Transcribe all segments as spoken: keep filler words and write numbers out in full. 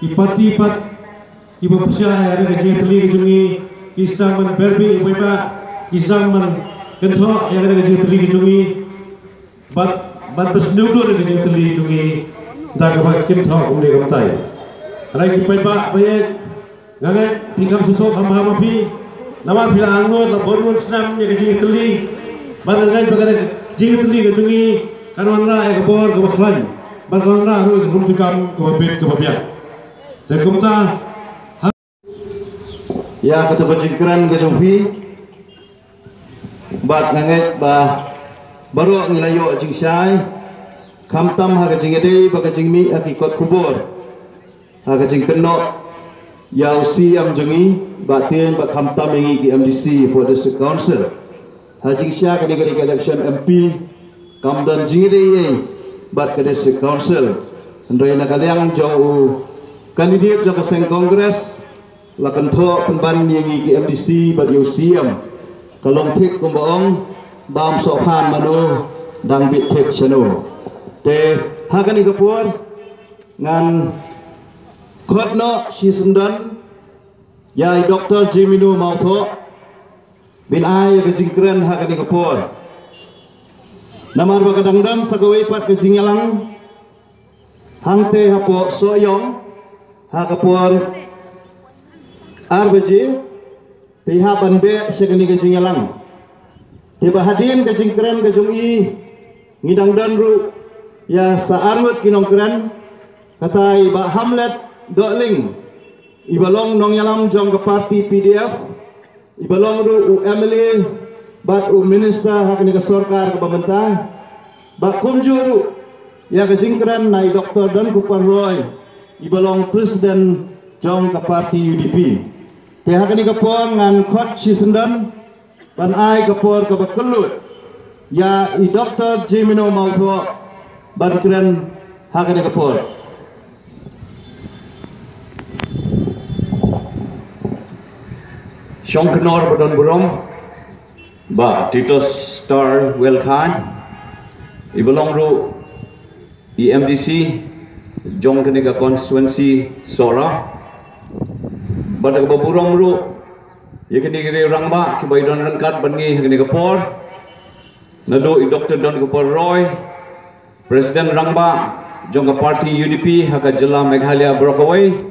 Ki parti pat kiba pyrshah ïa ka jingïatylli ka jong ngi, ki sdang ban beh beh ïa u paidbah, ki sdang ban kynthoh ïa ka jingïatylli ka jong ngi, bad ban pynsngewthuh ïa ka jingïatylli ka jong ngi da kaba kynthoh kumne kumtai. Hynrei ki paidbah ba ïeit, nga ngeit phi kam sngewthuh kham bha ma phi. Namar phi la angnud la bun bun snem ïa ka jingïatylli. Bad nga ngeit ba ka jingïatylli ka jong ngi kan wanrah ïa ka bor kaba khlaiñ, bad kan wanrah ruh ïa ka rukom jingkam kaba bit kaba biang. Te kumta, ïa kata ka jingkren ka jong phi, bad nga ngeit ba baroh ngi la ïoh jingshai, khamtam ha ka jingïadei bad ka jingmih ha ki kot khubor, ha ka jingkynnoh ïa u C E M jong ngi, bad tien bad khamtam ïa ngi ki M D C for District Council. Ha jingshai kane ka election M P kam don jingïadei ei ei bad ka District Council. Hynrei na ka liang jong u candidate jong ka seng Congress, la kynthoh pynban ïa ngi ki M D C bad ïa u C E M. Ka long thik kumba ong, bam soh phan mano dang bit thik shano. Te ha kane ka por ngan khot noh shisyndon ïa i Doctor Jemino Mawthoh ban ai ïa ka jingkren ha kane ka por. Namar ba ka dang don sa kawei pat ka jingïalang hangtei hapoh Sohiong ha ka por ar baje, te i hap ban beh sha kane ka jingïalang. Te ba hadien ka jingkren ka jong i, ngi dang don ruh ïa sa arngut ki nongkren, kata i Bah Hamlet Dohling, iba long nongïalam jong ka parti P D F, iba long ruh u M L A bad u minister ha kane ka sorkar kaba mynta, bad kumjuh ruh ïa ka jingkren na i Doctor Donkupar Roy, iba long president jong ka parti U D P. Te ha kane ka por ngan khot shisyndon ban ai ka por kaba kylluid ïa i Doctor Jemino Mawthoh ban kren ha kane ka por. Shong Kynor ba don burom, Bah Titus Star Wellkhan, iba long ruh i M D C jong kane ka constituency Sohra. Bad kaba burom ruh ïa kine ki rangbah kiba ïadon ryngkat bad ngi ha kane ka por, naduh i Doctor Donkupar Roy, President rangbah jong ka parti U D P ha ka jylla Meghalaya baroh kawei,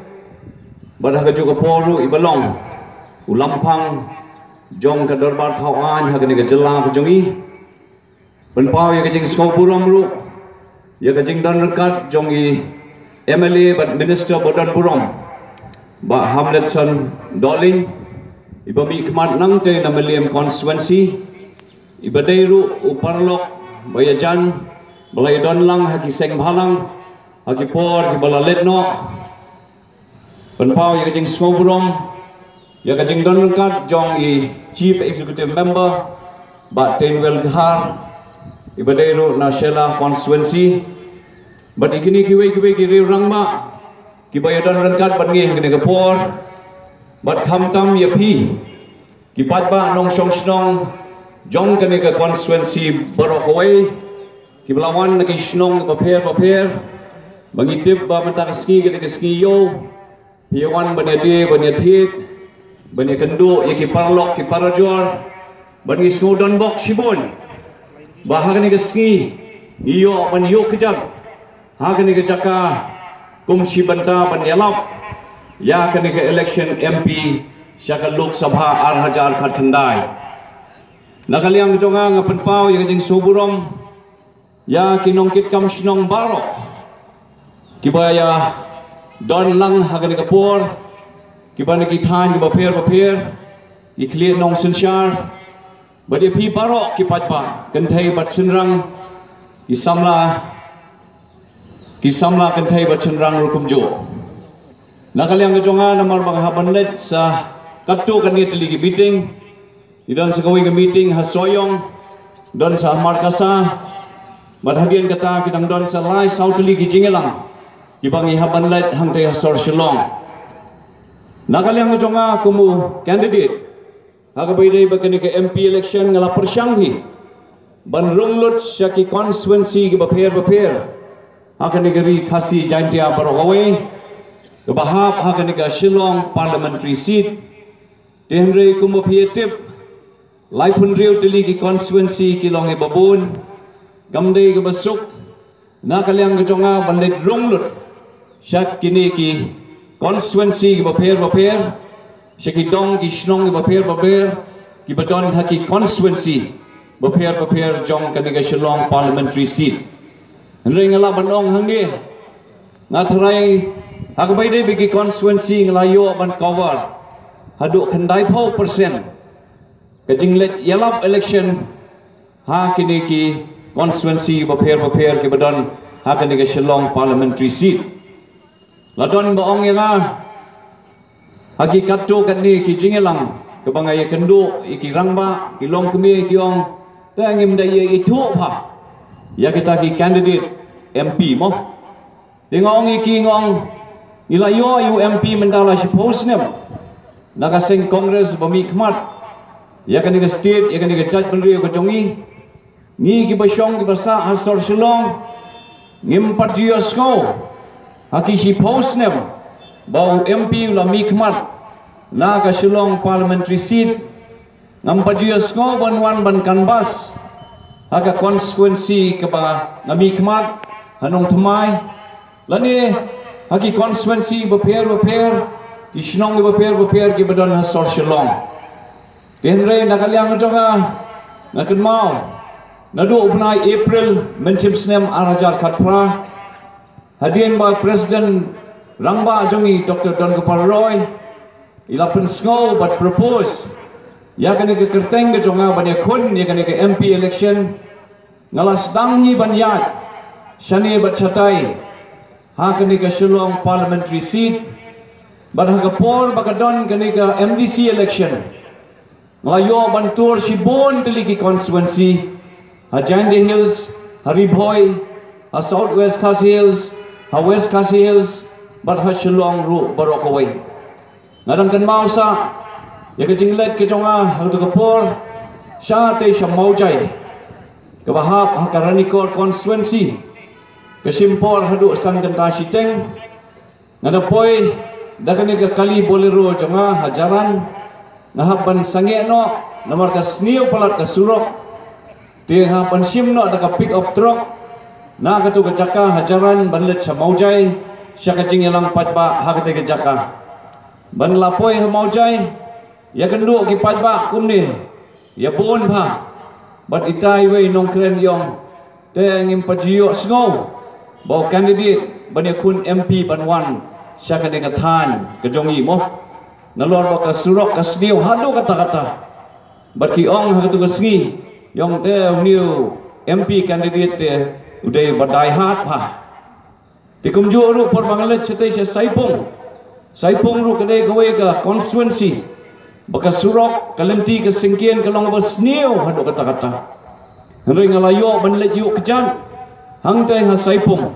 bad ha kajuh ka por ruh iba long u lamphang jong ka dorbar thaw aiñ ha kane ka jylla ka jong i. Pynpaw ïa ka jingsngewburom ruh ïa ka jingdon ryngkat jong i M L A bad minister ba don burom, Bah Hamletson Dohling, iba mih khmat nangtei na Mylliem constituency, iba dei ruh u paralok ba ïajan ba la ïadon lang ha ki seng bhalang ha ki por kiba la leit noh. Pynpaw ïa ka jingsngewburom ïa ka jingdon ryngkat jong i Chief Executive Member, Bah Teiñweldhar, iba dei ruh na Shella constituency, bad ïa kine kiwei kiwei ki rangbah kiba ïadon ryngkat bad ngi ha kane ka por, bad khamtam ïa phi ki paidbah nongshong shnong jong kane ka constituency baroh kawei, kiba la wan na ki shnong bapher bapher, ba ngi tip ba mynta ka sngi ka dei ka sngi ïew, phi ïa wan ban ïadie, ban ïathied, ban ïakynduh ïa ki paralok ki parajor, ban ngi sngew donbok shibun ba ha kane ka sngi ngi ïoh ban ïuh kjat ha kane ka jaka kum shi bynta ban ïalap ïa kane ka election M P sha ka Lok Sabha ar hajar khatkhyndai. Na ka liang jong nga, nga pynpaw ïa ka jingsngewburom ïa ki nongkitkam shnong baroh kiba ïadon lang ha kane ka por, kiba na ki thaiñ kiba pher bapher, ki khlieh nongsynshar, bad ïa phi baroh ki paidbah kynthei bad shynrang, ki samla, ki samla kynthei bad shynrang ruh kumjuh. Na ka liang ka jong nga, namar ba nga hap ban leit sa katto katne tylli ki meeting, ngi don sa kawei ka meeting ha Sohiong, don sa ha Markasa, bad hadien kata ki dang don sa lai saw tylli ki jingïalang kiba ngi hap ban leit hangtei ha sor Shillong. Na ka liang ka jong nga kum u candidate ha kaba ïadei bad kane ka M P election, nga la pyrshang hi ban rung lut sha ki constituency kiba pher bapher ha kane ka ri Khasi Jaintia baroh kawei. Kaba hap ha kane ka Shillong Parliamentary Seat. Te hynrei kumba phi tip, laiphew hynriew tylli ki constituency ki long kiba bun. Kam dei kaba suk na ka liang ka jong nga ban leit rung lut sha kine ki constituency kiba pher bapher, sha ki dong ki shnong kiba pher bapher, kiba don ha ki constituency bapher bapher jong kane ka Shillong Parliamentary Seat. Hynrei nga lah ban ong hangne, nga tharai ha kaba ïadei bad ki constituency nga la ïoh ban cover haduh khyndai phew percent ka jingleit ïalap election ha kine ki constituency bapher bapher kiba don ha kane ka Shillong Parliamentary Seat. La don ba ong ïa nga ha ki katto katne ki jingïalang kaba nga ïakynduh ïa ki rangbah, ki longkmie, ki ong, te ngim da ïa ithuh bha ïa kita ki candidate M P mo. Te nga ong ïa ki, nga ong, ngi la ïoh ïa u M P mynta la shiphew snem na ka seng Congress ba mihkhmat ïa kane ka state, ïa kane ka jaitbynriew ka jong ngi. Ngi kiba shong kiba sah ha sor Shillong ngim pat ju ïohsngew ha ki shiphew snem ba u M P u la mihkhmat na ka Shillong Parliamentary Seat. Ngam pat ju ïohsngew ban wan ban canvass ha ka constituency kaba nga mihkhmat ha Nongthymmai, lane ha ki constituency bapher bapher, ki shnong bapher bapher kiba don ha sor Shillong. Te hynrei na ka liang jong nga, nga kynmaw naduh u bnai April mynshem snem ar hajar khatphra, hadien ba President rangbah jong ngi Doctor Don Gopal Roy i la pynsngew bad propose ïa kane ka kyrteng ka jong nga ban ïakhun ïa kane ka M P election, nga la sdang hi ban ïaid shane bad shatai ha kane ka Shillong Parliamentary Seat. Bad ha ka por ba ka don kane ka M D C election, nga la ïoh ban tour shibun tylli ki constituency, ha Jaintia Hills, ha Ri Bhoi, ha South West Khasi Hills, ha West Khasi Hills, bad ha Shillong ruh baroh kawei. Nga dang kynmaw sa ïa ka jingleit ka jong nga ha kato ka por shatei sha Mawjai, kaba hap ha ka Ranikor constituency, ka shim por haduh san kynta shiteng. Nga da poi da kane ka kali Bolero jong nga ha Jaran, nga hap ban sangeh noh namar ka sniew palat ka surok. Te nga hap ban shim noh da ka pick up truck na kato ka jaka ha Jaran ban leit sha Mawjai sha ka jingïalang paidbah ha kata ka jaka. Ban la poi ha Mawjai, ïakynduh ki paidbah kumne, ïa bun bha. Bad itai wei nongkren i ong, te ngim pat ju ïohsngew ba u candidate ban ïakhun M P ban wan sha kane ka thaiñ ka jong ngi mo. Nalor ba ka surok ka sniew haduh katta katta. Bad ki ong ha kato ka sngi, i ong te une u M P candidate te u dei ba dei hat bha. Te kumjuh ruh por ba nga leit shatei sha Saipung. Saipung ruh ka dei kawei ka constituency ba ka surok, ka lynti, ka syngkien ka long ba sniew haduh katta katta. Hynrei nga la ïoh ban leit ïuh kjat hangtei ha Saipung.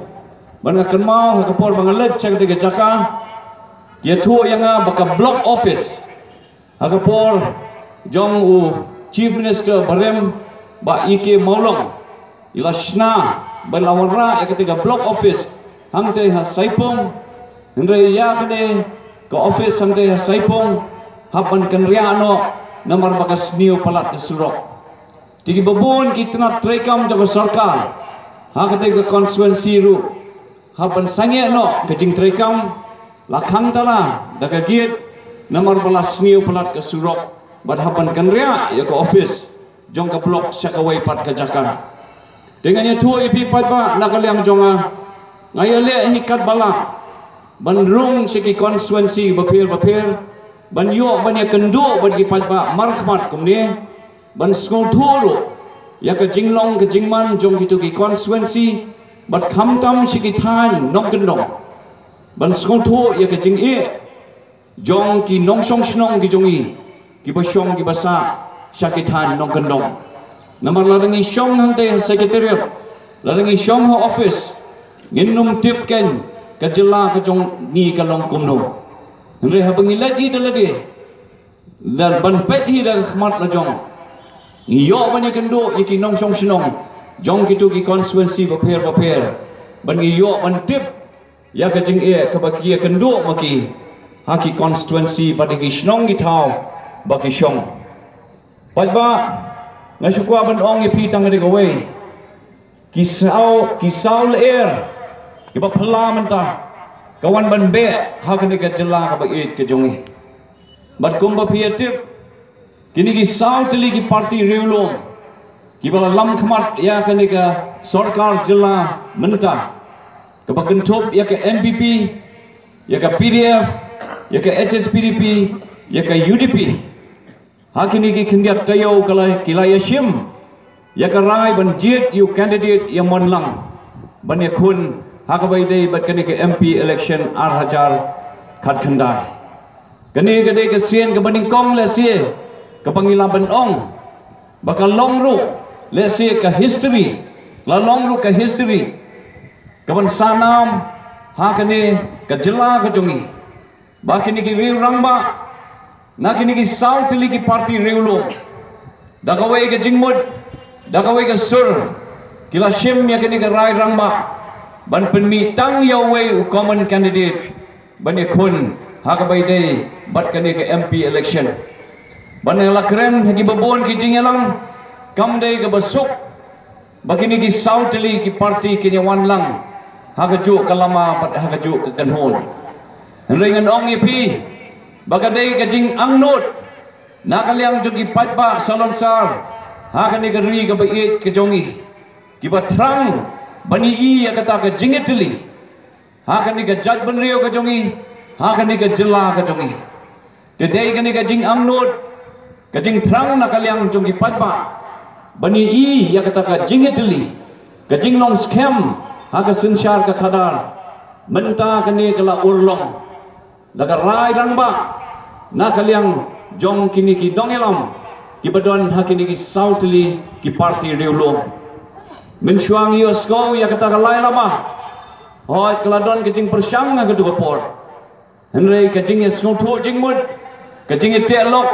Bad nga kynmaw ha ka por ba nga leit sha katei ka jaka, ki ïathuh ïa nga ba ka block office ha ka por jong u Chief Minister barim, Bah E K Mawlong, i la shna ba la wanrah ïa katei ka block office hangtei ha Saipung. Hynrei ïa kane ka office hangtei ha Saipung hap ban kynriah noh namar ba ka sniew palat ka surok. Te kiba bun ki tnat treikam jong ka sorkar ha katei ka constituency ruh hap ban sangeh noh ka jingtreikam, la khang tala da ka gate namar ba la sniew palat ka surok, bad hap ban kynriah ïa ka office jong ka block sha kawei pat ka jaka. Te ngan ïathuh ïa phi paidbah na ka liang jong nga, nga ïaleh hi katba lah ban rung sha ki constituency bapher bapher, ban ïoh ban ïakynduh bad ki paidbah markhmat kumne, ban sngewthuh ruh ïa ka jinglong ka jingman jong kito ki constituency, bad khamtam sha ki thaiñ nongkyndong, ban sngewthuh ïa ka jingeh jong ki nongshong shnong ki jong ngi, kiba shong kiba sah sha ki thaiñ nongkyndong. Namar lada ngi shong hangtei ha secretariat, lada ngi shong ha office, ngin nym tip kein ka jylla ka jong ngi ka long kumno. Hynrei haba ngi leit hi da lade, lada ban peit hi da ka khmat la jong, ngi ïoh ban ïakynduh ïa ki nongshong shnong jong kito ki constituency bapher bapher, ban ngi ïoh ban tip ïa ka jingeh kaba ki ïakynduh ma ki ha ki constituency bad ha ki shnong ki thaw ba ki shong. Paidbah, nga shu kwah ban ong ïa phi tang kawei, ki saw, ki saw lyer kiba phylla mynta ka wan ban beh ha kane ka jylla kaba ïeit ka jong ngi. Bad kumba phi ïa tip, kine ki saw tylli ki party riewlum kiba la lam khmat ïa kane ka sorkar jylla mynta, kaba kynthup ïa ka N P P, ïa ka P D F, ïa ka H S P D P, ïa ka U D P. Ha kine ki khyndiat taïew ka la, ki la ïashim ïa ka rai ban jied ïa u candidate ïa mon lang ban ïakhun ha kaba ïadei bad kane ka M P election ar hajar khatkhyndai. Kane ka dei ka sien kaba nyngkong lehse kaba ngi lah ban ong ba ka long ruh lehse ka history, la long ruh ka history kaban sahnam ha kane ka jylla ka jong ngi, ba kine ki riew rangbah na kine ki saw tylli ki party riewlum, da kawei ka jingmut, da kawei ka sur, ki la shim ïa kane ka rai rangbah ban pynmih tang ïa uwei u common candidate ban ïakhun ha kaba ïadei bad kane ka M P election. Bad nga la kren ha kiba bun ki jingïalang, kam dei kaba suk ba kine ki saw tylli ki party kin ïawan lang ha kajuh ka lama bad ha kajuh ka kynhun. Hynrei ngan ong ïa phi ba ka dei ka jingangnud na ka liang jong ki paidbah salonsar ha kane ka ri kaba ïeit ka jong ngi, kiba thrang ban ïohi ïa kata ka jingïatylli ha kane ka jaitbynriew ka jong ngi, ha kane ka jylla ka jong ngi. Te dei kane ka jingangnud, ka jingthrang na ka liang jong ki paidbah ban ïohi ïa kata ka jingïatylli, ka jinglong skhem ha ka synshar ka khadar mynta kane ka la urlong da ka rai rangbah na ka liang jong kine ki nongïalam kiba don ha kine ki saw tylli ki party riewlum. Mynshuwa ngi ïohsngew ïa kata ka lai lama, hooid ka la don ka jingpyrshang ha kato ka por. Hynrei ka jingïasngewthuh jingmut, ka jingïateh lok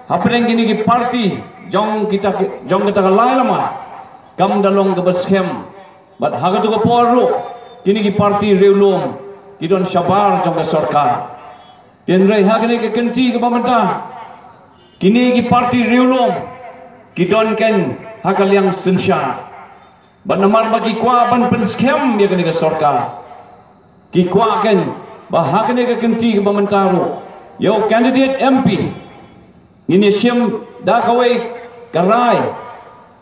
hapdeng kine ki party jong kita, jong kata ka lai lama, kam da long kaba skhem. Bad ha kato ka por ruh kine ki party riewlum ki don shabar jong ka sorkar. Hynrei ha kane ka kynti kaba mynta, kine ki party riewlum ki don kein ha ka liang synshar. Bad namar ba ki kwah ban pynskhem ïa kane ka sorkar, ki kwah kein ba ha kane ka kynti kaba mynta ruh ïa u candidate M P ngin ïashim da kawei ka rai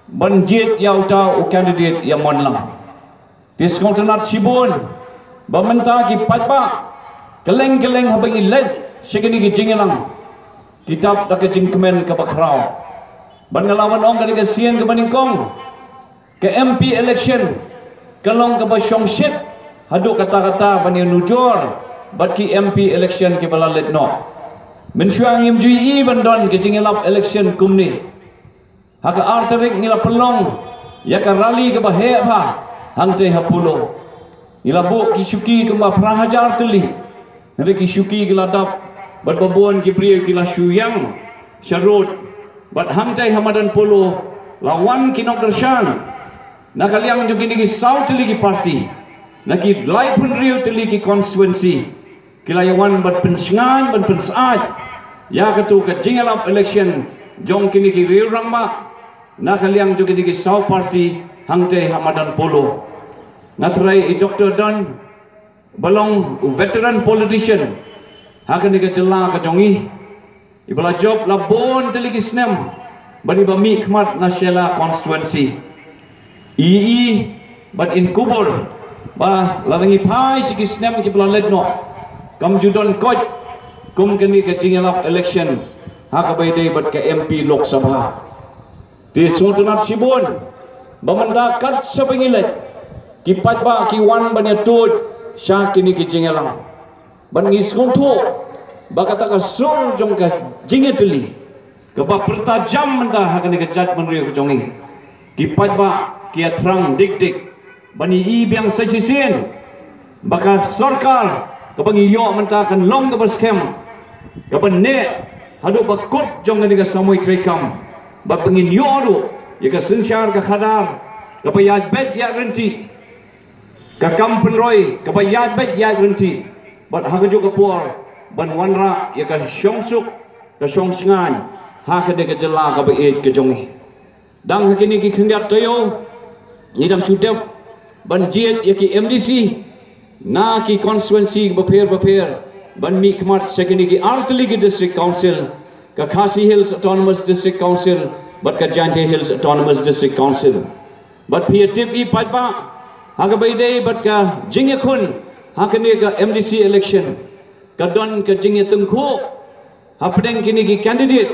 ban jied ïa uta u candidate ïa mon lang. Te sngewtynnat shibun ba mynta ki paidbah kylleng kylleng haba ngi leit sha kine ki jingïalang, ki dap da ka jingkmen kaba khraw. Bad nga lah ban ong ka dei ka sien kaba nyngkong, ka M P election ka long kaba shongshit haduh katta katta ban ïanujor bad ki M P election kiba la leit noh. Mynshuwa ngim ju ïohi ban don ka jingïalap election kumne. Ha ka ar tarik ngi la pynlong ïa ka rally kaba heh bha hangtei ha Polo. Ngi la buh ki shuki kumba phra hajar tylli. Hynrei ki shuki ki la dap bad ba bun ki briew ki la shu ïeng sha rud. Bad hangtei ha madan Polo la wan ki nongkyrshan na ka liang jong kine ki saw tylli ki party, na ki laiphew hynriew tylli ki constituency, ki la ïawan ban pynshngaiñ ban pynsaid ïa kato ka jingïalap election jong kine ki riew rangbah na ka liang jong kine ki saw party hangtei ha madan Polo. Nga trai i Doctor Don ba long u veteran politician ha kane ka jylla ka jong ngi, iba la jop la bun tylli ki snem ban iba mih khmat na Shella constituency. I i bad in kubur ba la ngi phai sha ki snem kiba la leit noh, kam ju don koit kum kane ka jingïalap election ha kaba ïadei bad ka M P Lok Sabha. Te sngewtynnat shibun ba mynta kat shaba ngi leit, ki paidbah ki wan ban ïatuid sha kine ki jingïalang. Ban ngi sngewthuh ba kata ka sur jong ka jingïatylli kaba pyrta jam mynta ha kane ka jaitbynriew ka jong ngi, ki paidbah ki ïathrang dik dik ban ïohi biang sa shisien ba ka sorkar kaba ngi ïoh mynta kan long kaba skhem, kaba neh haduh ba kut jong kane ka samoi treikam, ba ngin ïoh ruh ïa ka synshar ka khadar kaba ïaid beit ïaid ryntih. Ka kam pynroi kaba ïaid beit ïaid ryntih bad ha kajuh ka por ban wanrah ïa ka shongsuk ka shongshngaiñ ha kane ka jylla kaba ïeit ka jong ngi. Dang ha kine ki khyndiat taïew ngi dang shu dep ban jied ïa ki M D C na ki constituency bapher bapher ban mih khmat sha kine ki artylli ki district council, ka Khasi Hills Autonomous District Council bad ka Jaintia Hills Autonomous District Council. Bad phi ïa tip i paidbah, ha kaba ïadei bad ka jingïakhun ha kane ka M D C election, ka don ka jingïatyngkhuh hapdeng kine ki candidate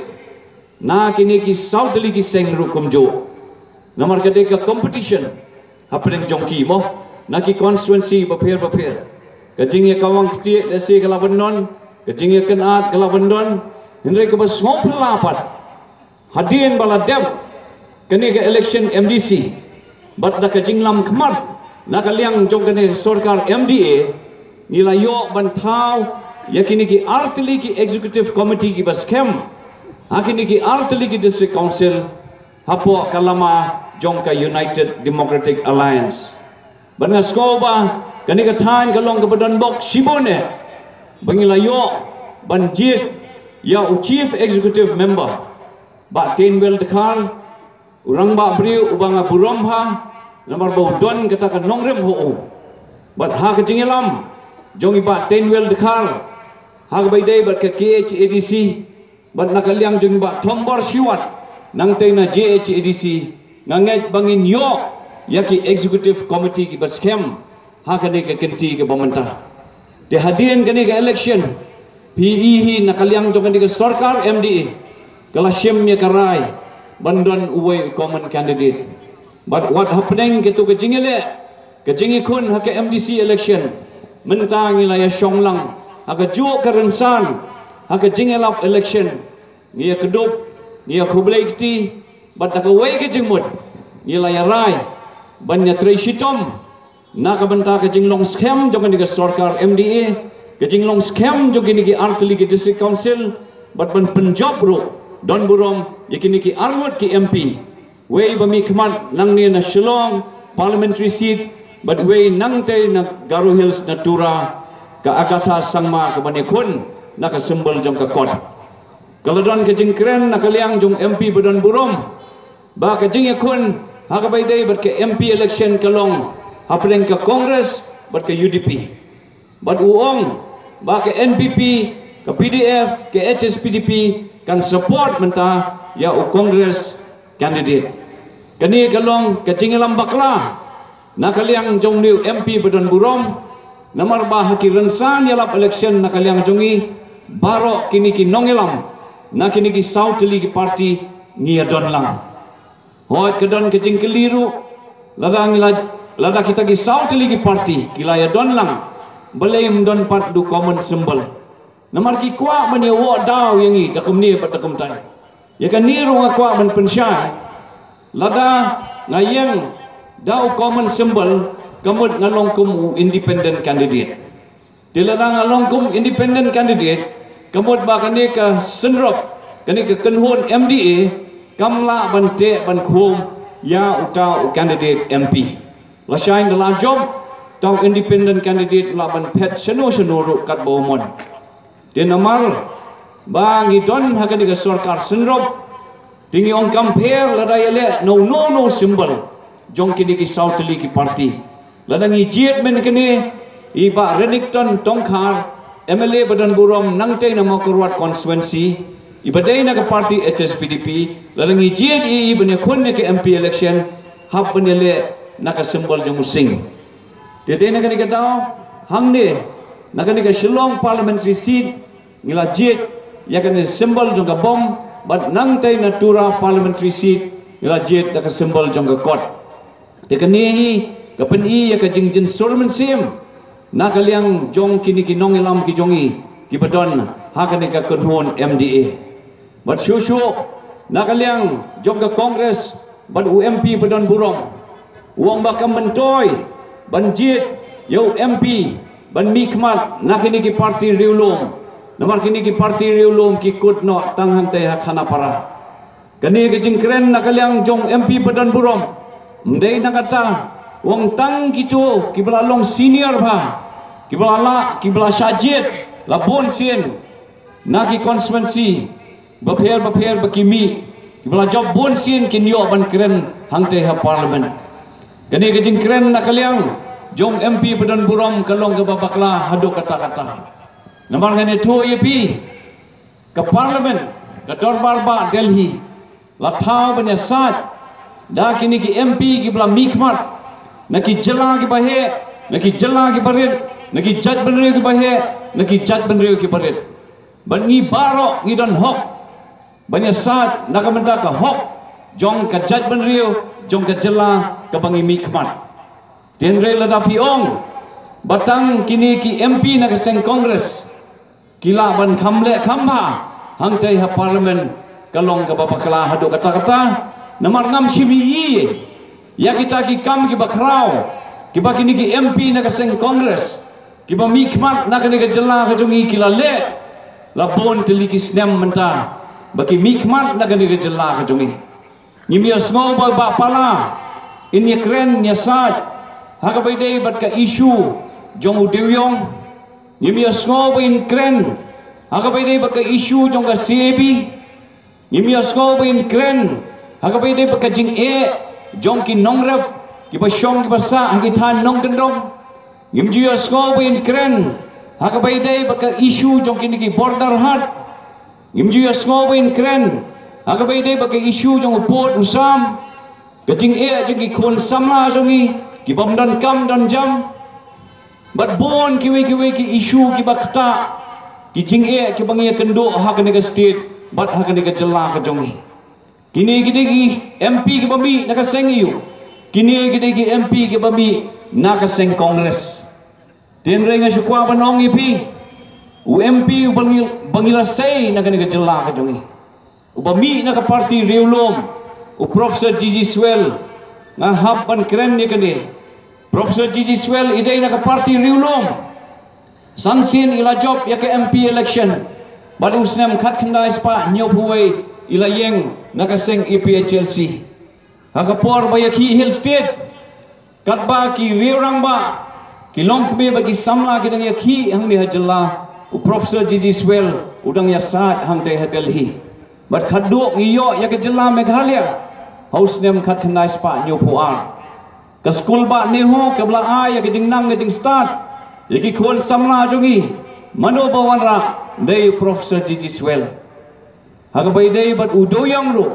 na kine ki saw tylli ki seng ruh kumjuh. Namar ka dei ka competition hapdeng jong ki mo, na ki constituency bapher bapher. Ka jingïakawang ktieh lehse ka la ban don, ka jingïakynad ka la ban don, hynrei kaba sngewphylla pat, hadien ba la dep kane ka election M D C bad da ka jinglam khmat na ka liang jong kane ka sorkar M D A, ngi la ïoh ban thaw ïa kine ki artylli ki executive committee kiba skhem ha kine ki artylli ki district council hapoh ka lama jong ka United Democratic Alliance. Bad nga sngew ba kane ka thaiñ ka long kaba don bok shibun eh ba ngi la ïoh ban jied ïa u chief executive member, Bah Teiñweldkhar, u rangbah briew uba nga burom bha namar ba u don kata ka nongrim ha u. Bad ha ka jingïalam jong i Bah Teiñweldkhar ha kaba ïadei bad ka K H A D C bad na ka liang jong i Bah Thombor Shiwat nangtei na J H A D C, nga ngeit ba ngin ïoh ïa ki executive committee kiba skhem ha kane ka kynti kaba mynta. Te hadien kane ka election, phi i hi na ka liang jong kane ka sorkar M D A ka la shim ïa ka rai ban don uwei u common candidate. Bad wat hapdeng kito ka jingïaleh ka jingïakhun ha ka M D C election, mynta ngi la ïa shong lang ha kajuh ka rynsan ha ka jingïalap election. Ngi ïa kdup, ngi ïa khublei kti bad da kawei ka jingmut ngi la ïa rai ban ïa trei shitom na ka bynta ka jinglong skhem jong kane ka sorkar M D A, ka jinglong skhem jong kine ki artylli ki district council bad ban pynjop ruh don burom ïa kine ki arngut ki M P. Wei ba mih khmat nangne na Shillong parliamentary seat bad wei nangtei na Garo Hills na Tura, ka Agatha Sangma, ka ban ïakhun na ka symbol jong ka kot. Ka la don ka jingkren na ka liang jong M P ba don burom ba ka jingïakhun ha kaba ïadei bad ka M P election ka long hapdeng ka Congress bad ka U D P. Bad u ong ba ka N P P, ka P D F, ka H S P D P kan support mynta ïa u Congress candidate. Kane ka long ka jingïalam bakla na ka liang jong une u M P ba don burom, namar ba ha ki rynsan ïalap election na ka liang jong ngi, baroh kine ki nongïalam na kine ki saw tylli ki party ngi ïa don lang. Hooid, ka don ka jingkylli ruh, lada ngi la, lada kita ki saw tylli ki party ki la ïa don lang, balei ym don pat da u common symbol? Namar ki kwah ban ïa wad daw ïa ngi da kumne bad da kumtai. Ïa kane ruh nga kwah ban pynshai, lada nga ïeng da u common symbol, ka mut nga long kum u independent candidate. Te lada nga long kum independent candidate, ka mut ba kane ka synrop, kane ka kynhun M D A kam lah ban teh ban khum ïa uta u candidate M P. Lashai da la jop, uta u independent candidate u lah ban phet shano shano ruh katba u mon. Te namar ba ngi don ha kane ka sorkar synrop, te ngi ong kam pher lada ïaleh na uno uno u symbol jong kine ki saw tylli ki party. Lada ngi jied mynne kane, i Bah Renikton Tongkhar, M L A ba don burom nangtei na Mawkyrwat constituency, iba dei na ka party H S P D P, lada ngi jied i, i ban ïakhun ïa ka M P election, hap ban ïaleh na ka symbol jong u sing. Te dei na kane ka daw, hangne na kane ka Shillong parliamentary seat, ngi la jied ïa kane symbol jong ka bom, bad nangtei na Tura parliamentary seat ngi la jied da ka symbol jong ka kot. Te kane hi ka pyni ïa ka jingjynsur mynsiem na ka liang jong kine ki nongïalam ki jong ngi kiba don ha kane ka kynhun M D A. Bad shuh shuh na ka liang jong ka Congress bad u M P ba don burom, u ong ba kam myntoi ban jied ïa u M P ban mih khmat na kine ki party riewlum. Namar kine ki party riewlum ki kut noh tang hangtei ha Khanapara. Kane ka jingkren na ka liang jong M P ba don burom, ym dei na kata Wang tang kito kiba la long senior bha, kiba la lah, kiba la shah jied la bun sien na ki constituency bapher bapher ba ki mih, kiba la jop bun sien kin ïoh ban kren hangtei ha parliament. Kane ka jingkren na ka liang jong MP ba don burom ka long kaba bakla haduh katta katta. Namar ngan ïathuh ïa phi, ka parliament, ka dorbar bah Delhi la thaw ban ïasaid da kine ki MP kiba la mihkhmat na ki jylla kiba heh, na ki jylla kiba rit, na ki jaitbynriew kiba heh, na ki jaitbynriew kiba rit. Bad ngi baroh ngi don hok ban ïasaid na ka bynta ka hok jong ka jaitbynriew, jong ka jylla kaba ngi mihkhmat. Te hynrei lada phi ong ba tang kine ki MP na ka seng Congress ki lah ban kham leh kham bha hangtei ha parliament, ka long kaba bakla haduh katta katta. Namar ngam shym ïohi ïa kita ki kam kiba khraw kiba kine ki MP na ka seng Congress kiba mihkhmat na kane ka jylla ka jong ngi ki la leh la bun tylli ki snem mynta ba ki mihkhmat na kane ka jylla ka jong ngi. Ngim ïohsngew ba Bah Pala in ïakren ïasaid ha kaba ïadei bad ka issue jong u dewïong. Ngim ïohsngew ba in kren ha kaba ïadei bad ka issue jong ka CAB. Ngim ïohsngew ba in kren ha kaba ïadei bad ka jingeh jong ki nongrep kiba shong kiba sah ha ki thaiñ nongkyndong. Ngim ju ïohsngew ba in kren ha kaba ïadei bad ka issue jong kine ki border haid. Ngim ju ïohsngew ba in kren ha kaba ïadei bad ka issue jong u pud u sam, ka jingeh jong ki khun samla jong ngi ki bym don kam don jam, bad bun kiwei kiwei ki issue kiba ktah, ki jingeh kiba ngi ïakynduh ha kane ka state bad ha kane ka jylla ka jong ngi. Kine ki dei ki MP kiba mih na ka seng eiei? Kine ki dei ki MP kiba mih na ka seng Congress. Te hynrei nga shu kwah ban ong ïa phi, u MP uba ngi, ba ngi la sei na kane ka jylla ka jong ngi, uba mih na ka party riewlum, u Professor G G Swell. Nga hap ban kren ïa kane. Professor G G Swell i dei na ka party riewlum. San sien i la jop ïa ka MP election bad u snem khatkhyndai spah hynñiewphew wei i la ïeng na ka seng APHLC. Ha ka por ba ïa ki Hill State, katba ki riew rangbah, ki longkmie bad ki samla ki dang ïakhih hangne ha jylla, u Professor G G Swell u dang ïasaid hangtei ha Delhi. Bad khadduh ngi ïoh ïa ka jylla Meghalaya ha u snem khatkhyndai spah hynñiewphew ar. Ka skul bah NEHU kaba la ai ïa ka jingnang ka jingstad ïa ki khun samla jong ngi, mano ba wanrah? Dei u Professor G G Swell. Ha kaba ïadei bad u dewïong ruh,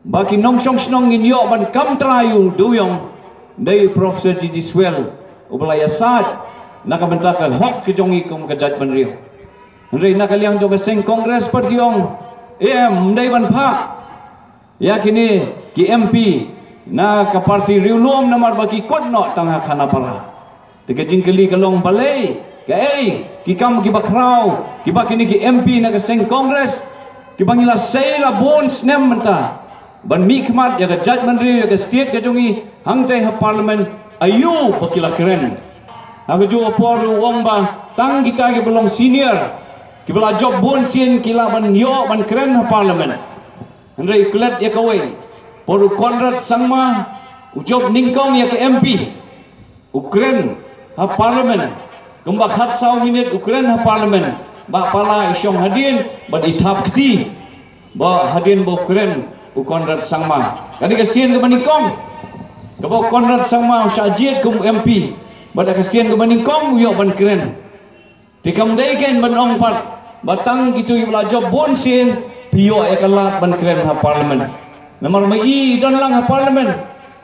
ba ki nongshong shnong ngin ïoh ban kam trai ïa u dewïong, dei u Professor G G Swell uba la ïasaid na ka bynta ka hok ka jong ngi kum ka jaitbynriew. Hynrei na ka liang jong ka seng Congress pat ki ong, em, ym dei ban phah ïa kine ki MP na ka party riewlum namar ba ki kut noh tang ha Khanapara. Te ka jingkylli ka long, balei, kaei ki kam kiba khraw kiba kine ki MP na ka seng Congress, kiba ngi la sei la bun snem mynta ban mihkhmat ïa ka jaitbynriew, ïa ka state ka jong ngi hangtei ha parliament, aïu ba ki la kren? Ha kajuh ka por u ong ba tang kita kiba long senior, kiba la jop bun sien ki lah ban ïoh ban kren ha parliament. Hynrei klet ïa kawei, por u Conrad Sangma u jop nyngkong ïa ka MP, u kren ha parliament. Kumba khatsaw minit u kren ha parliament, Bah Pala i shong hadien bad i thap kti. Ba hadien ba u kren u Conrad Sangma, ka dei ka sien kaba nyngkong kaba u Conrad Sangma u shah jied kum MP, bad ka sien kaba nyngkong u ïoh ban kren. Te kam dei kein ban ong pat ba tang kito kiba la jop bun sien phi ïoh ïa ka lad ban kren ha parliament. Namar ma i don lang ha parliament,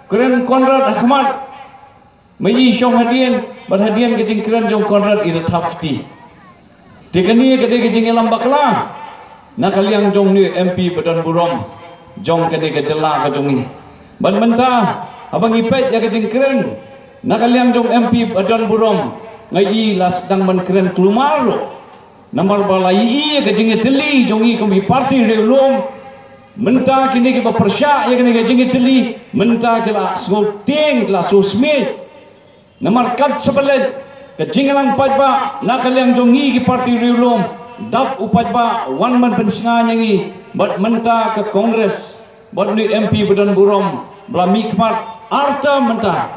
kren Conrad ha khmat, ma i shong hadien, bad hadien ka jingkren jong Conrad i da thap kti. Te kane ka dei ka jingïalam bakla na ka liang jong une u MP ba don burom jong kane ka jylla ka jong ngi. Bad mynta haba ngi peit ïa ka jingkren na ka liang jong MP ba don burom, nga i la sdang ban kren kulmar ruh. Namar ba la i ïa ka jingïatylli jong ngi kum ki party riewlum. Mynta kine kiba pyrshah ïa kane ka jingïatylli mynta ki la sngewtieng, ki la sngewsmiej. Namar kat shaba leit ka jingïalang paidbah na ka liang jong ngi ki party riewlum, dap u paidbah wan ban pynshngaiñ ïa ngi. Bad mynta ka Congress bad une u MP ba don burom ba la mihkhmat arta mynta,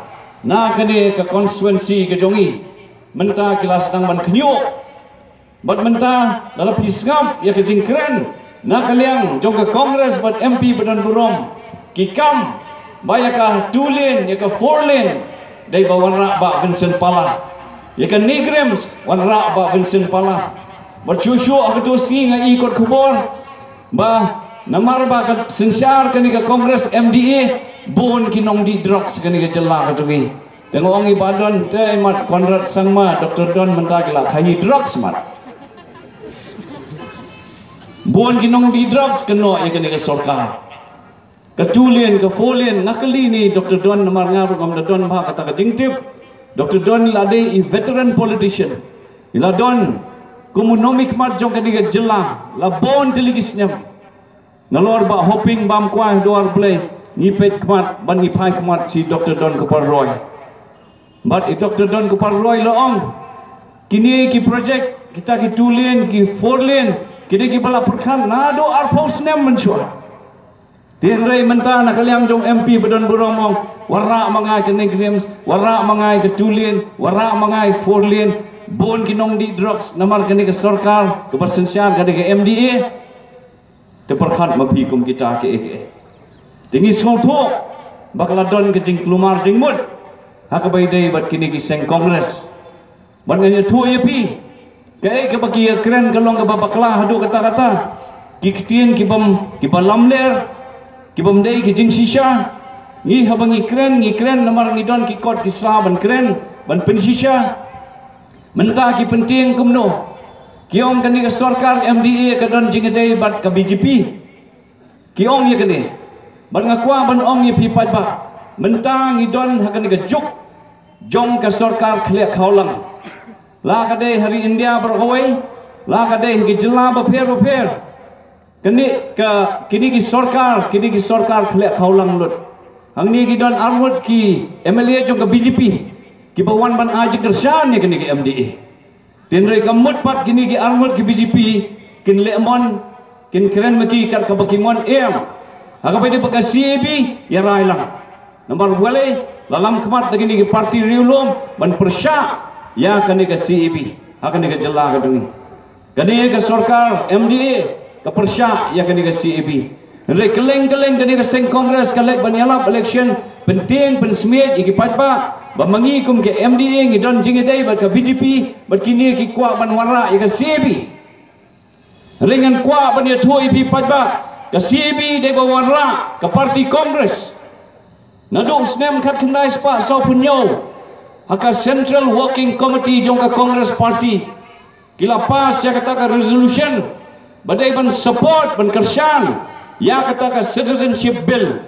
Na kane ka constituency ka jong i mynta ki la sdang ban khñiuh. Bad mynta lada phi sngap ïa ka jingkren na ka liang jong ka Congress bad M P ba don burom, ki kam ba ïa ka two lane, ïa ka four lane dei ba wanrah Bah Vincent Pala, ïa ka NEIGRIHMS wanrah Bah Vincent Pala. Bad shuh shuh ha kato sngi nga i kot khubor ba namar ba ka synshar kane ka Congress M D A, bun ki nongdih drugs kane ka jylla ka jong i. Te nga ong i Bah Don, te i mat Conrad Sangma, Doctor Don mynta ki la khaïi drugs mat. Bun ki nongdih drugs kynnoh ïa kane ka sorkar. Ka two lane, ka four lane, nga kylli ïa i Doctor Don namar nga ruh ngam da don bha kata ka jingtip. Doctor Don i la dei i veteran politician. I la don kum u nongmihkhmat jong kane ka jylla la bun tylli ki snem. Nalor Bah Hoping Bamkwai Dwar Blei, ngi peit khmat bad ngi phai khmat sha i Doctor Don Kupar Roy. Bad i Doctor Don Kupar Roy la ong, kine ki project, kita ki two lane, ki four lane, kine kiba la pyrkhat naduh arphew snem mynshuwa. Te hynrei mynta na ka liang jong M P ba don burom ong, wanrah ma nga ka NEIGRIHMS, wanrah ma nga ka two lane, wanrah ma nga four lane. Bun ki nongdih drugs namar kane ka sorkar kaba synshar kane ka M D A. Te pyrkhat ma phi kum kita kiei kiei. Te ngi sngewthuh ba ka la don ka jingkulmar jingmut ha kaba ïadei bad kine ki seng Congress. Bad ngan ïathuh ïa phi, kaei kaba ki ïakren ka long kaba bakla haduh katta katta. Ki ktien kibym, kiba lamler, kibym dei ki jingshisha. Ngi haba ngi kren, ngi kren namar ngi don ki kot ki sla ban kren, ban pynshisha. Mynta ki pyntieng kumno? Ki ong kane ka sorkar M D A ka don jingïadei bad ka B J P. Ki ong ïa kane. Bad nga kwah ban ong ïa phi paidbah, mynta ngi don ha kane ka juk jong ka sorkar khlieh khawlang. La ka dei ha ri India baroh kawei, la ka dei ha ki jylla bapher bapher. Kane ka, kine ki sorkar, kine ki sorkar khlieh khawlang lut. Hangne ki don arngut ki M L A jong ka B J P kiba wan ban ai jingkyrshan ïa kane ka M D A. Te hynrei ka mut pat kine ki arngut ki B J P kin leh mon, kin kren ma ki kat kaba ki mon em. Ha kaba ïadei bad ka C A B ïa rai lang. Namar balei, la lam khmat da kine ki party riewlum ban pyrshah ïa kane ka C A B ha kane ka jylla ka jong ngi. Kane ka sorkar M D A ka pyrshah ïa kane ka C A B. Hynrei kylleng kylleng kane ka seng Congress ka leit ban ïalap election, pyntieng pynsmiej ïa ki paidbah ba ma ngi kum ka M D A ngi don jingïadei bad ka B J P, bad kine ki kwah ban wanrah ïa ka C A B. Hynrei ngan kwah ban ïathuh ïa phi paidbah, ka C A B dei ba wanrah ka party Congress. Naduh u snem khatkhyndai spah sawphew hynñiew, ha ka Central Working Committee jong ka Congress Party, ki la pass ïa kata ka resolution ba dei ban support, ban kyrshan ïa kata ka Citizenship Bill.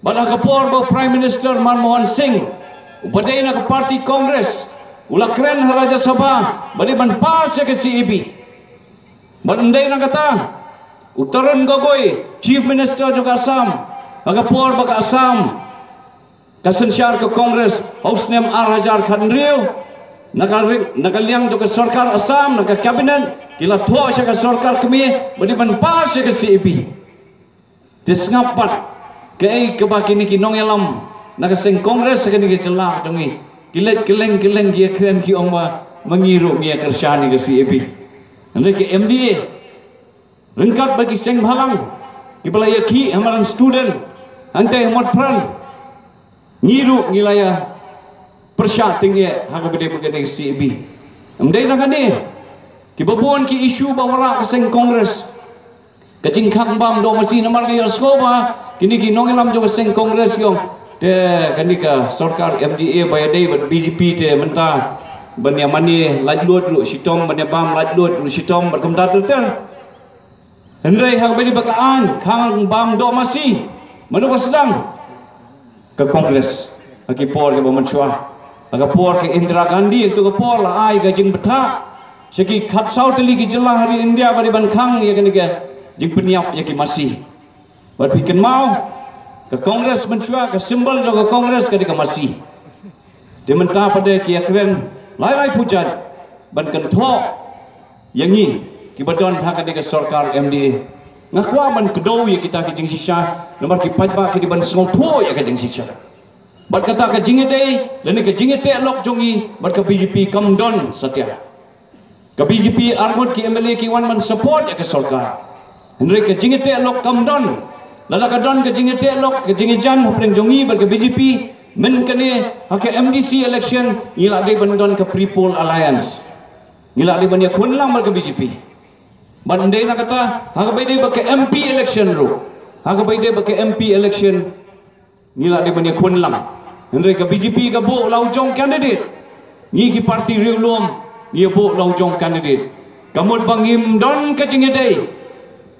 Bad ha ka por ba u Prime Minister Manmohan Singh, uba dei na ka party Congress, u la kren ha Rajya Sabha ba dei ban pass ïa ka C A B. Bad ym dei na kata, u Tarun Gogoi, Chief Minister jong ka Assam, ha ka por ba ka Assam ka synshar ka Congress ha u snem ar hajar khathynriew, na ka ri-, na ka liang jong ka sorkar Assam, na ka cabinet, ki la thoh sha ka sorkar kmie ba dei ban pass ïa ka C A B. Te sngap pat kaei kaba kine ki nongïalam na ka seng Congress ha kane ka jylla jong ngi ki leit kylleng kylleng ki ïakren, ki ong ba ma ngi ruh ngi ïa kyrshan ïa ka C A B. Hynrei ka M D A ryngkat bad ki seng bhalang kiba la ïakhih ha madan student hangtai ha Motphran, ngi ruh ngi la ïa pyrshah tyngeh ha kaba ïadei bad kane ka C A B. Ym dei tang kane, kiba bun ki issue ba wanrah ka seng Congress. Ka jingkhang bam doh masi, namar nga ïohsngew ba kine ki nongïalam jong ka seng Congress ki ong, te kane ka sorkar M D A ba ïadei bad B J P te mynta ban ïa mane laitluid ruh shitom, ban ïa bam laitluid ruh shitom, bad kumta ter ter. Hynrei ha kaba ïadei bad ka aiñ khang bam doh masi, mano ba sdang? Ka Congress. Ha ki por kiba mynshuwa, ha ka por ka Indira Gandhi, ha kato ka por la ai ka jingbthah sha ki khatsaw tylli ki jylla ha ri India ba dei ban khang ïa kane ka jingpynïap ïa ki masi. Bad phi kynmaw, ka Congress mynshuwa, ka symbol jong ka Congress ka dei ka masi. Te mynta pat de ki ïakren lai lai pujat ban kynthoh ïa ngi kiba don ha kane ka sorkar M D A. Nga kwah ban kdew ïa kita ki jingshisha namar ki paidbah ki dei ban sngewthuh ïa ka jingshisha. Bad kata ka jingïadei lane ka jingïateh lok jong ngi bad ka B J P kam don satia. Ka B J P arngut ki M L A ki wan ban support ïa ka sorkar. Hynrei ka jingïateh lok kam don. Lada ka don ka jingïateh lok, ka jingïajan hapdeng jong ngi bad ka B J P, mynta kane ha ka M D C election ngi la dei ban don ka Free Poll Alliance. Ngi la dei ban ïakhun lang bad ka B J P. Bad ym dei na kata, ha kaba ïadei bad ka M P election ruh. Ha kaba ïadei bad ka M P election ngi la dei ban ïakhun lang. Hynrei ka B J P ka buh la u jong candidate. Ngi ki party riewlum ngi ïa buh la u jong candidate. Ka mut ba ngim don ka jingïadei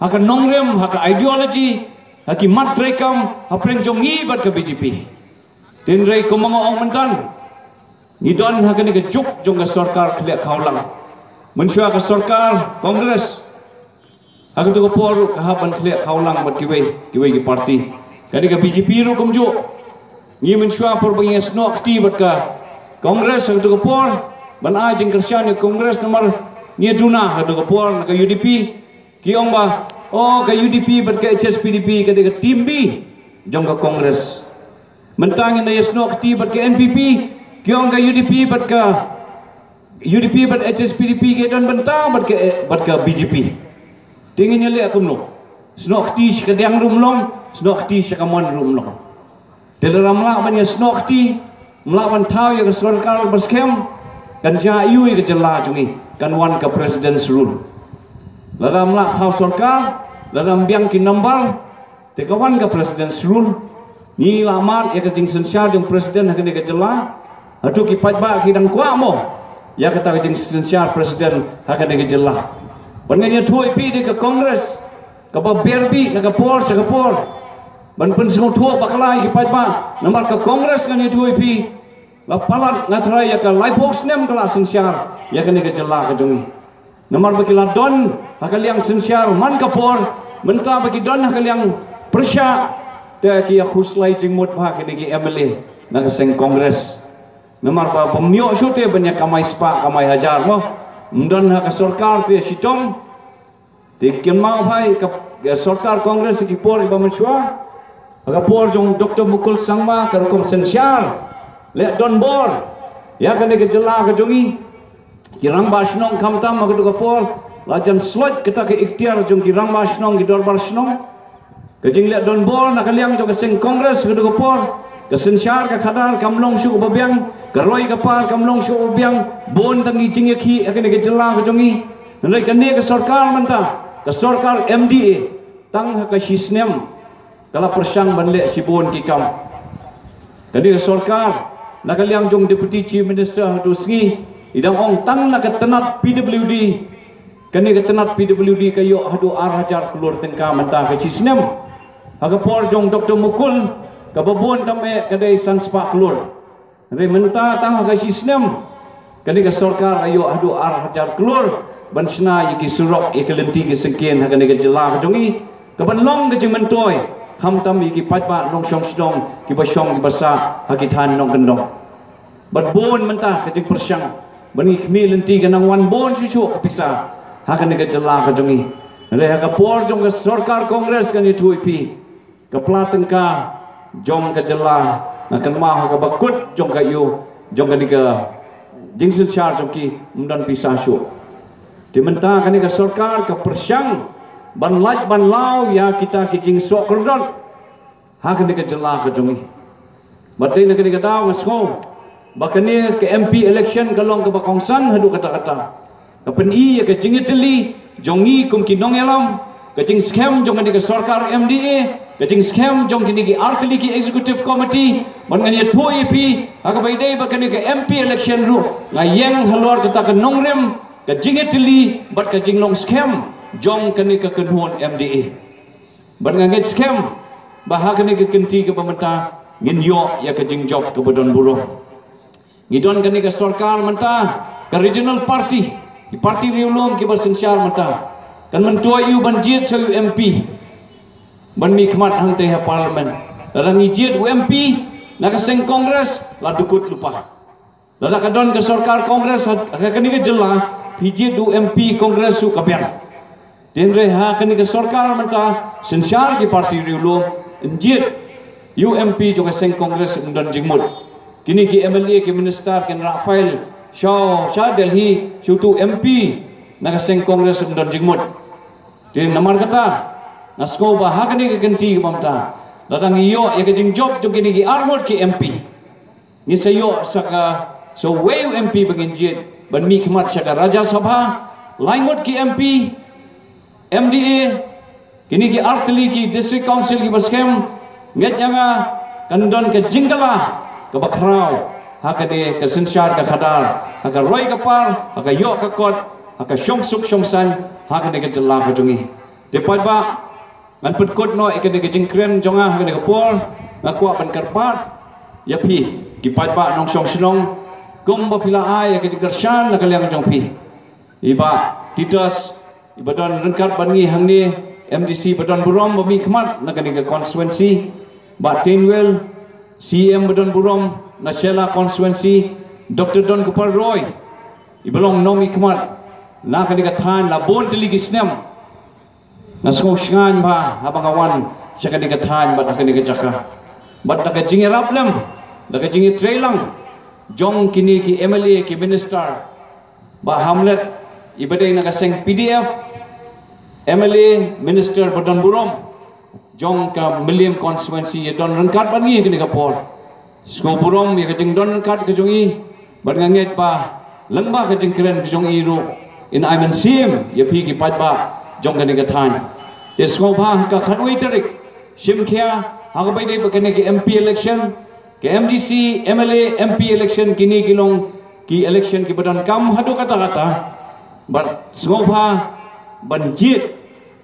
ha ka nongrim, ha ka ideology, ha ki mat treikam hapdeng jong ngi bad ka B J P. Hynrei kumba nga ong mynta, ngi don ha kane ka juk jong ka sorkar khlieh khawlang. Mynshuwa ka sorkar Congress ha kato ka por ka hap ban khlieh khawlang bad kiwei kiwei ki party. Kane ka B J P ruh kumjuh. Ngi mynshuwa por ba ngi snoh kti bad ka Congress ha kato ka por, ban ai jingkyrshan ïa Congress namar ngi duna ha kato ka por na ka U D P. Ki ong ba, o, ka U D P bad ka H S P D P ka dei ka team B jong ka Congress. Mynta ngin da ïa snoh kti bad ka N P P, ki ong ka U D P bad ka U D P bad H S P D P ki don bynta bad ka bad ka B J P. Te ngin ïa leh kumno? Snoh kti sha ka diang ruh ym long, snoh kti sha ka mon ruh ym long. Te lada ym lah ban ïa snoh kti, ym lah ban thaw ïa ka sorkar ba skhem, kan jia aiu ïa ka jylla jong ngi, kan wan ka President's Rule. Lada ym lah thaw sorkar, lada ym biang ki number, te ka wan ka President's Rule. Ngi la mad ïa ka jingsynshar jong President ha kane ka jylla. Hato ki paidbah ki dang kwah mo ïa kata ka jingsynshar President ha kane ka jylla? Ban ngan ïathuh ïa phi, dei ka Congress kaba berbeiñ na ka por sha ka por ban pynsngewthuh bakla ïa ki paidbah. Namar ka Congress, ngan ïathuh ïa phi, la palat nga tharai ïa ka laiphew snem ka la synshar ïa kane ka jylla ka jong ngi. Namar ba ki la don ha ka liang synshar man ka por, mynta ba ki don ha ka liang pyrshah, te ki ïa khuslai jingmut bha kine ki M L A na ka seng Congress. Namar ba bym ïoh shuh te ban ïa kamai spah kamai hajar mo. Ym don ha ka sorkar te shitom. Te kynmaw bha ïa ka, ka sorkar Congress ki por ba mynshuwa. Ha ka por jong Doctor Mukul Sangma ka rukom synshar leh donbor ïa kane ka jylla ka jong ngi. Ki rangbah shnong khamtam ha kato ka por la jan sloit kata ka iktiar jong ki rangbah shnong, ki dorbar shnong. Ka jingleh donbor na ka liang jong ka seng Congress ha kato ka por, ka synshar ka khadar kam long shuh kaba biang, ka roi ka par kam long shuh kaba biang. Bun tang ki jingïakhih ha kane ka jylla ka jong ngi. Hynrei kane ka sorkar mynta, ka sorkar M D A, tang ha ka shi snem ka la pyrshang ban leh shibun ki kam. Kane ka sorkar na ka liang jong Deputy Chief Minister haduh sngi i dang ong tang na ka tnat P W D. Kane ka tnat P W D ka ïoh haduh ar hajar klur tyngka mynta ha ka shi snem. Ha ka por jong Doctor Mukul, kaba bun tam eh ka dei san spah klur. Hynrei mynta tang ha ka shi snem kane ka sorkar ka ïoh haduh ar hajar klur ban shna ïa ki surok, ïa ki lynti ki syngkien ha kane ka jylla ka jong ngi, kaban long ka jingmyntoi khamtam ïa ki paidbah nongshong shnong kiba shong kiba sah ha ki thaiñ nongkyndong. Bad bun mynta ka jingpyrshang ban ngi khmih lynti, ka nang wan bun shuh shuh ka pisa ha kane ka jylla ka jong ngi. Hynrei ha ka por jong ka sorkar Congress, ngan ïathuh ïa phi, ka pla tyngka jong ka jylla, nga kynmaw ha kaba kut jong ka ïew jong kane ka jingsynshar jong ki, ym don pisa shuh. Te mynta kane ka sorkar ka pyrshang ban lait ban law ïa kita ki jingsoh kordor ha kane ka jylla ka jong ngi. Bad dei na kane ka daw nga sngew ba kane ka M P election ka long kaba kongsan haduh katta katta. Ka pyni ïa ka jingïatylli jong ngi kum ki nongïalam, ka jingskhem jong kane ka sorkar M D A, ka jingskhem jong kine ki artylli ki executive committee. Bad ngan ïathuh ïa phi, ha kaba ïadei bad kane ka M P election ruh, nga ïeng halor kata ka nongrim, ka jingïatylli bad ka jinglong skhem jong kane ka kynhun M D A. Bad nga ngeit skhem ba ha kane ka kynti kaba mynta ngin ïoh ïa ka jingjop kaba don burom. Ngi don kane ka sorkar mynta, ka regional party, ki party riewlum kiba synshar mynta, kan myntoi ïa u ban jied sa u M P ban mihkhmat hangtei ha Parliament. Lada ngi jied u M P na ka seng Congress, la dkut lypa. Lada ka don ka sorkar Congress ha, ha kane ka jylla, phi jied u M P Congress u ka biang. Te hynrei ha kane ka sorkar mynta, synshar ki party riewlum, yn jied Ïa u M P jong ka seng Congress ym don jingmut. Kine ki M L A ki minister kin rah file sha sha Delhi sha utu M P na ka seng Congress ym don jingmut. Te namar kata nga sngew ba ha kane ka kynti ka bynta lada ngi ïoh ïa ka jingjop jong kine ki arngut ki M P, ngi sa ïoh sa ka sa uwei u M P ba ngin jied ban mih khmat sha ka Rajya Sabha, lai ngut ki M P, M D A, kine ki artylli ki District Council kiba skhem, ngeit ïa nga kan don ka jingkylla kaba khraw ha kane ka synshar ka khadar, ha ka roi ka par, ha ka ïoh ka kot, ha ka shongsuk shongsaiñ ha kane ka jylla ka jong ngi. Te paidbah, ngan pynkut noh ïa kane ka jingkren jong nga ha kane ka por. Nga kwah ban kyrpad ïa phi ki paidbah nongshong shnong, kumba phi la ai ïa ka jingkyrshan na ka liang jong phi. I Bah Titus, iba don ryngkat bad ngi hangne, M D C ba don burom ba mih khmat na kane ka constituency, Bah Teignmwal, C M ba don burom na Shella constituency, Doctor Donkupar Roy, iba long nongmihkhmat na kane ka thaiñ la bun tylli ki snem. Nga sngew shngaiñ bha haba nga wan sha kane ka thaiñ bad ha kane ka jaka, bad da ka jingïarap lem, da ka jingïatreilang jong kine ki M L A ki minister, Bah Hamlet, iba dei na ka seng P D F, M L A minister ba don burom jong ka Mylliem constituency ïa don ryngkat bad ngi ha kane ka por. Sngewburom ïa ka jingdon ryngkat ka jong i, bad nga ngeit ba lyngba ka jingkren ka jong i ruh in ai mynsiem ïa phi ki paidbah jong kane ka thaiñ. Te sngewbha ha ka khatwei tarik shim khia ha kaba ïadei bad kane ka M P election, ka M D C, M L A, M P election, kine ki long ki election kiba donkam haduh katta katta. Bad sngewbha ban jied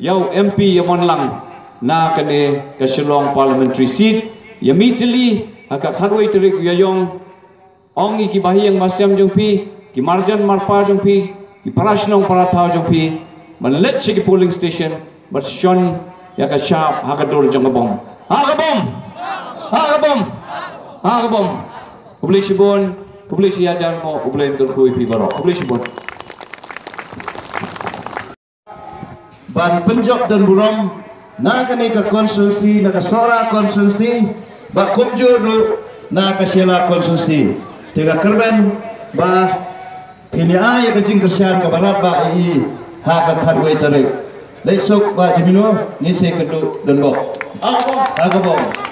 ïa u M P ïa mon lang na kane ka Shillong parliamentary seat, ïa mih tylli ha ka khatwei tarik u Ïaïong. Ong ïa ki bahaïing bahasem jong phi, ki marjan marpa jong phi, ki para shnong para thaw jong phi, ban leit sha ki polling station, ban shon ïa ka shap ha ka dur jong ka bom. Ha ka bom! Ha ka bom! Ha ka bom! Khublei shibun, khublei shi hajar nguh, U Blei un kyrkhu ïa phi baroh. Khublei shibun. Ban pynjop don burom na kane ka constituency, na ka Sohra constituency, bad kumjuh ruh na ka Shella constituency. Te nga kyrmen ba phin ïa ai ïa ka jingkyrshan kaba radbah ïa i ha ka khatwei tarik. Leit suk Bah Jemino, ngin sa ïakynduh donbok. Ha ka bom.